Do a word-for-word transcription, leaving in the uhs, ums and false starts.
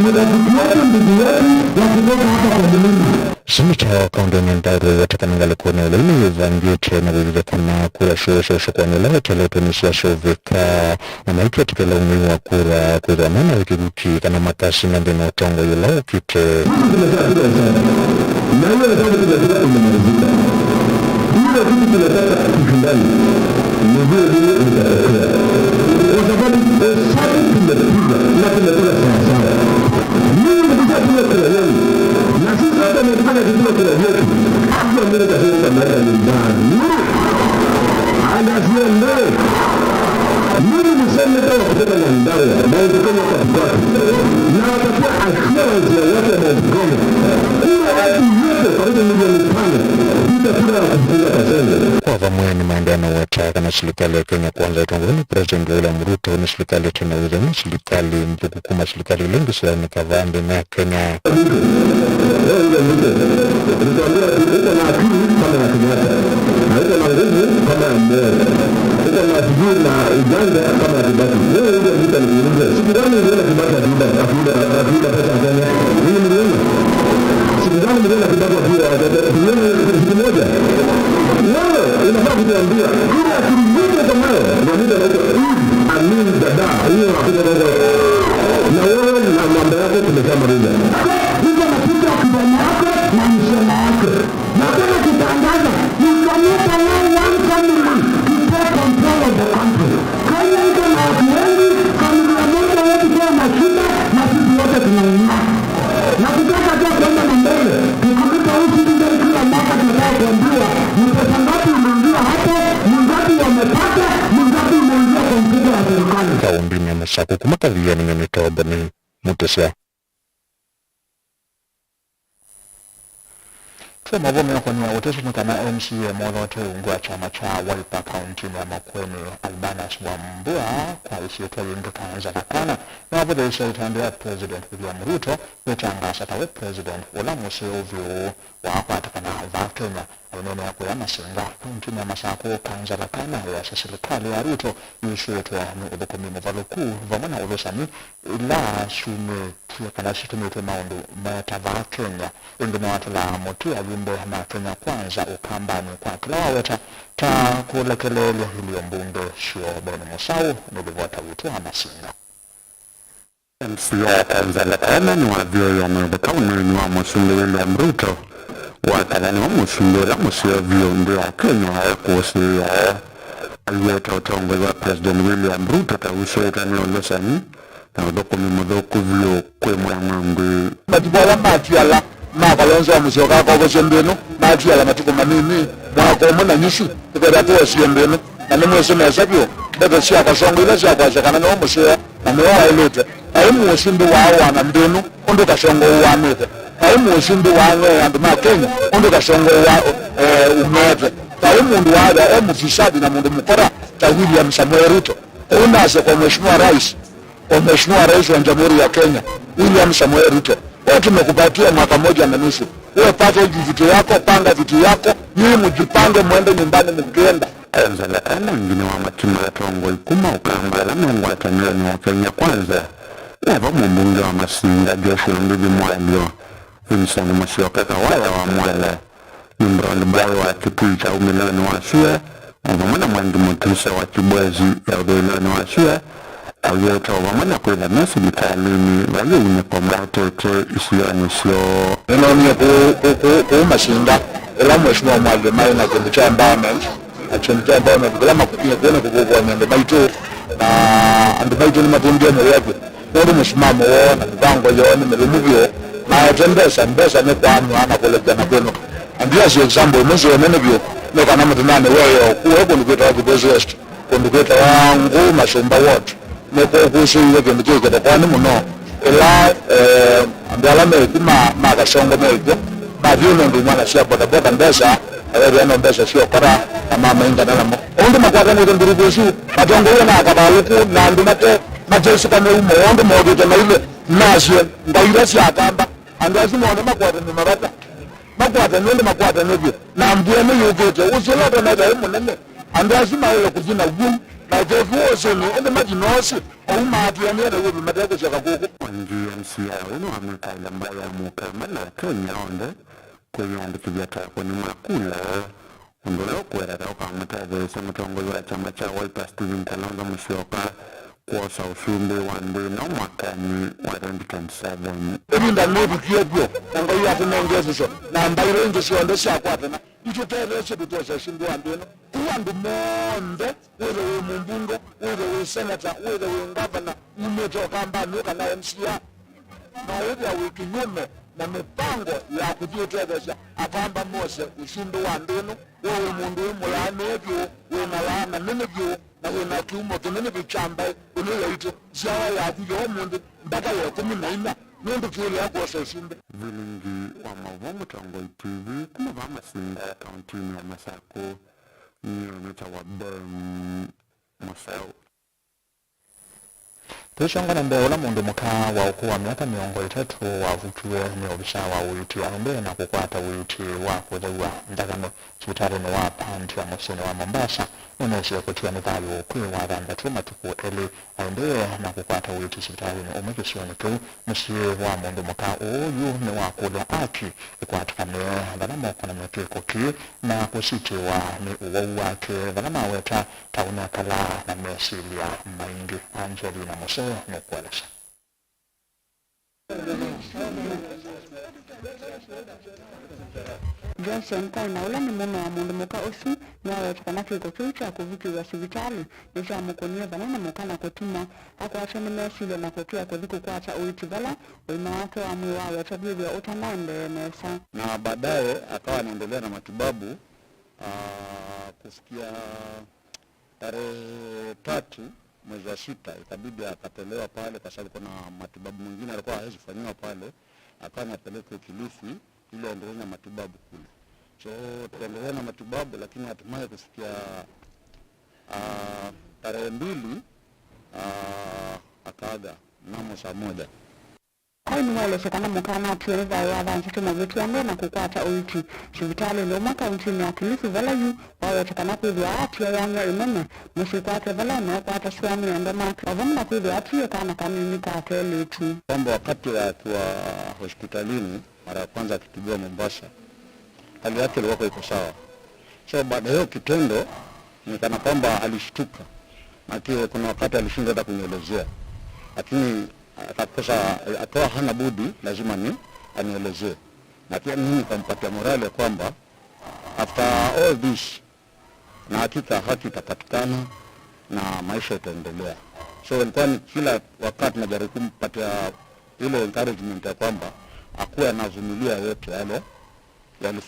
Rafiki yetu, ndugu yetu, wakitoka hapa kwa mlima. Seneta wa kaũntĩ ya Nyandarua Weta kana ngalĩkonĩ ya Lũi nĩwĩvangĩte na kũĩkĩĩthya kana kura syoo sya ũsakũani ũla weteletwe nĩsyasũvĩka, na maiketĩkĩla ũng'ei wa kura kwĩthĩwa mena wĩkĩĩku kana makasinda nthĩnĩ wa ũtongoi ũla ũkĩte. Sisi tumeshapiga hesabu. Na hiyo hesabu tunataka imemalizika. Ile kitu tunataka tushindane ni vile vile itatokea. Kwa sababu hesabu tumepiga na tumepiga sawasawa. Mimi nikishapiga kura yangu, na sisi hata nikifanya kupiga kura yetu, hakuna mtu atashinda, naenda nyumbani. Anasiende. Mimi ni seneta wa kutoka Nyandarua, Mount Kenya katikati. Na watakuwa assurance ya watu wa Mount Kenya. Kura yetu yote karibu milioni tano, itakuwa ya kufunga kasende. Kwa vamwe nĩ maendeano weta kana silikalĩ ya Kenya Kwanza ĩtongoew'e nĩ President William Ruto nĩ silikalĩ ĩte na wĩthĩo, nĩ silikalĩ nthũku kuma silikalĩ ila ingĩ syaaĩka vaa nthĩnĩ ya Kenya. Ruto, eh, William Ruto, nilikwambia ati uko na akili kama ya Kenyatta, na uko na nguvu kama ya Moi, uko na sijui na ujanja kama ya Kibaki. Wewe William Ruto, nikuulize, siku gani uliona Kibaki akiiba, akiiba, akiiba pesa ya Kenya? Mimi niliona? Siku gani mliona Kibaki akiiba, akiiba bilioni siku moja? Wewe unafaa kutuambia ile akili yote uko nayo, ndio mtu anaitwa Idi Amin Dada. Hiyo hakuna mambo. Na wewe na mambo yako tumeshamaliza. Hizo mapicha ya kijana yako na msichana yako. Nataka kutangaza, you cannot allow one family to take control of the country. Kenya iko na watu wengi, familia moja yetu kwa mashida, na sisi wote tunaumia. Na kutaka tu kwenda na mbele, tukilipa huu citizen kila mwaka tunataka kuambiwa, ni pesa ngapi imeingia hapo, ni ngapi wamepata, ni ngapi imeingia kwa mfuko wa serikali. Kaũntĩnĩ ya Masakũ kuma Kathiani, nĩ Tobo nĩ Mũtĩsya. Twĩ maũvoo meũkonĩa ũteti nĩ kana M C A mothote ungu wa kyama kya Wiper kaũntĩnĩ ya Makueni, Albanus Wambua, kwa ĩsyĩtwa yĩngĩ Kanza Thakana, nĩwavũthĩĩsye ĩtambya ya President William Ruto wĩtangaasa tawe president ũla mũseo vyũ wakwata kana vaa Kenya. Aineenea kũya Masinga, kaũntĩnĩ ya Masakũ, Kanza Thakana easya silikalĩ ya Ruto yusũĩtwe nĩ ũthũkũmi mũvalũku vamwe na ũlũsani ila syumĩtye kana syĩtũmĩtwe maũndũ meta vaa Kenya. Ĩngĩ nĩwatũlaa mũtĩ ayumbe ma Kenya Kwanza ũkambanĩ kwa kĩla waweta ta kũlekeleelya ilio mbunge syoo Ben Mũsaũ. Nĩ livota witũ wa Masinga. M C A Kanza Thakana nĩwavĩũĩa na ĩtheka ũneenĩ wa Mũsumbĩ William Ruto. Wakana nĩwe Mũsumbĩ ũla mũseo vyũ nthĩ ya Kenya ekũsĩĩa. Aiweta ũtongoi wa President William Ruto ta ũsũĩtwe nĩ ũlũsani na ũthũkũmi mũthũku vyũ kwĩ mwene nthĩ. Matukũ ala matw'ala ma Kalonzo wa Musyoka akovosya nthĩ ĩno, matw'ala matukũ manini, mwaka ũmwe na nyusu, tũkethĩa twosie nthĩ ĩno, na nĩmwĩsĩ nesa vyũ ndeto sya Kasongo ila sya kwasya kana nĩwe mũseo na nĩwe waĩlĩte. Vai mũsumbĩ waaũana nthĩ ĩno ũndũ Kasongo ũanĩte. Vai mũsumbĩ waang'ee andũ ma Kenya ũndũ Kasongo ũa-, eh, ũmeete. Vai mũndũ wathwa e mũfisadi na mũndũ mũkora ta William Samoei Ruto. Ũu nasya kwa Mheshimiwa Rais, kwa Mheshimiwa Rais wa Jamhuri ya Kenya, William Samoei Ruto, wewe tumekupatia mwaka moja na nusu. Wewe pata vitu yako, panga vitu yako, nyinyi mjipange, mwende nyumbani mkienda. Kanza Thakana ĩngĩ nĩwamatie atongoi kuma Ũkamba ala me ngwatanĩonĩ ya Kenya Kwanza, neva mũmbunge wa Masinga Joshua Nduthi Mwalyo, Vincent Musyoka Kawaya wa Mwale, Nimrod Bai wa Kitui kya umĩlonĩ wa sua, o vamwe na Mwangi Mutuse wa Kibwezi ya ũthũĩlonĩ wa sua, aiweta o vamwe na kwĩtha me silikalĩnĩ vai ũunĩko maetete isionĩ syoo. Nĩnoonie kũu, kũu, kũu, kũu Masinga, ĩla Mheshimiwa Mwalyo maĩ na kĩndũ kya empowerment, na kĩndũ kya empowerment kĩla makunie kũu nĩ kũvũvũany'a andũ maitũ, na andũ maitũ nĩmatũngĩe mũvea vyũ. Nũndũ mũsimamo woo na mĩvango yoo nĩ mĩlũmu vyũ, maete mbesa, mbesa nĩ kwanwa na kũlekya na kwĩnũka. And here's your example, ĩmwe nzeo nene vyũ, nĩ kana mũtĩnanĩ wa ĩoo, kũũ kũndũ kwĩtawa Kibwezi West, kũndũ kwĩtawa Ngũũ Masumba Ward, nĩkw'o kũsũiwe kĩndũ kĩ kĩthokoanĩ mũno. Ĩla, eh, andũ ala meku ma, ma Kasongo mekw'o, mathi ũnenga imwana sya bodaboda mbesa, na vethĩa no mbesa sya ũkora, na mamaingana namo. O ũndũ makwatanĩte nguruvu ĩsu, matongoew'e na akavalũku na andũ mate matesĩkanĩu maũndũ mokĩte mailye, nasye ngai ila sya Akamba, andũ asu monthe makwatanĩe mavata, makwatanĩe ũndũ makwatanĩe vyũ, na mbua ĩno yũkĩte, ũsĩ ũla ũtonete wĩ mũnene, andũ asu maĩle kũthi na w'o, Na ũteku wa ũsũnĩ, ĩndĩ Martin Osi, ouma atwĩanĩe na wĩvĩ mate kũsyoka kũkũ. Mwangi M C A ũyũ nĩwamwĩkaĩla mbaĩ ya Mũkamba na Akenya onthe kwĩyĩandĩkĩthya ta akũni ma kula, ũndũ ũla ũkũweta ta ũkamũtetheesya mũtongoi wa kyama kya Wiper Stephen Kalonzo Musyoka kwosa ũsumbĩ wa nthĩ ĩno mwakanĩ wa twenty twenty-seven. Ĩvinda nĩvĩkie vyũ, na Ngai atũnenge ĩvuso, na mbaĩ ingĩ syonthe syakwatana itũtetheesye tũtwose ũsumbĩ wa nthĩ ĩno. Kũu andũ monthe, wĩthwe wĩ mũmbunge, wĩthwe wĩ seneta, wĩthwe wĩ ngavana, umĩte Ũkambanĩ kana M C A, na wĩthĩa wĩ kĩnyume na mĩpango ya kũthi ũtetheesya Akamba mose ũsumbĩ wa nthĩ ĩno. We wĩ mũndũ wĩ mũlaanĩe vyũ, wĩ na laana nene vyũ, na wĩ na kĩumo kĩnene vyũ kya mbaĩ ĩno yaitũ. Nzyawa yaku yo ũmũnthĩ mbaka ya ĩkũmi na inya, nũndũ twĩlea kwosa ũsumbĩ. Vilingi wa maũvoo Mũtongoi T V kuma vaa Masinga, kauntinĩ ya Masakũ. Nyie nĩtawa Ben Mũseũ. Tũisyonga na mbee, ũla mũndũ mũka wa ũkũũ wa myaka mĩongo ĩtatũ wavukiwe nĩ ovisa wa ũiiti aendee na kũkwata ũiiti wa kũthew'a nthakame sivitalĩnĩ wa Pandia mũsyĩnĩ wa Mombasa nũnesie kũtiwa nĩ thayũ kwĩ wathanthatũ matukũ elĩ. Aendee na kũkwata ũiiti sivitalĩnĩ ũmwe kĩsionĩ kĩu. Mũsyĩ wa mũndũ mũka ũũ yu nĩwakũlya aki ĩkwatĩkanĩe vala moko na mĩtw'ĩko kĩĩ na kũsitĩwa nĩ ũwau wake vala maweta ta ũnekalaa na mesilya maingĩ. Angelina Mũseo nũkũelesya. Johnson Kaina, ũla nĩ mũũme wa mũndũ mũka ũsu, nĩwaweta kana kĩko kĩu kya kũvikĩw'a sivitalĩ nĩkyamũkũnie vamwe na mũka na kũtuma akwatwe nĩ mesilya na kũtw'ĩa kũthi kũkwata ũiiti vala ũima wake wa mwĩĩ waweta kwĩthĩwa ũtanaendee nesa. Na baadaye akawa anaendelea na matibabu, ah, kufikia tarehe tatu mwezi wa sita, ikabidi akatolewa pale kwa sababu kuna matibabu mengine alikuwa hawezi kufanyiwa pale, akawa anapelekwa Kilifi ili aendelee na matibabu kule. So tukaendelea na matibabu, lakini hatimaye kufikia, ah, tarehe mbili, ah, akaaga mnamo saa moja. Kaini nĩwaelesya kana mũka anatiwe nĩ thayũ wa thanthatũ mavĩtyo aendee na kũkwata ũiiti sivitalĩnĩ ũmwe kauntinĩ ya Kilifi, vala yu waweta kana kwĩthĩwa atiaĩanw'a ĩnene mũsyĩ kwake vala ũneekwatasya nĩ enda make, o vamwe na kwĩthĩwa atiie kana kanini ka kelĩtu. Kwamba wakati akiwa hospitalini mara ya kwanza akitibiwa Mombasa, hali yake ilikuwa iko sawa. So baada ya hiyo kitendo, ni kana kwamba alishtuka. Maana kuna wakati alishindwa hata kunielezea. Lakini akakosa, akawa hana budi, lazima ni anielezee. Na pia mimi nikampatia morale ya kwamba after all this, na hakika haki itapatikana na maisha itaendelea. So ilikuwa ni kila wakati najaribu kumpatia ile encouragement ya kwamba akuwe anavumilia yote yale yali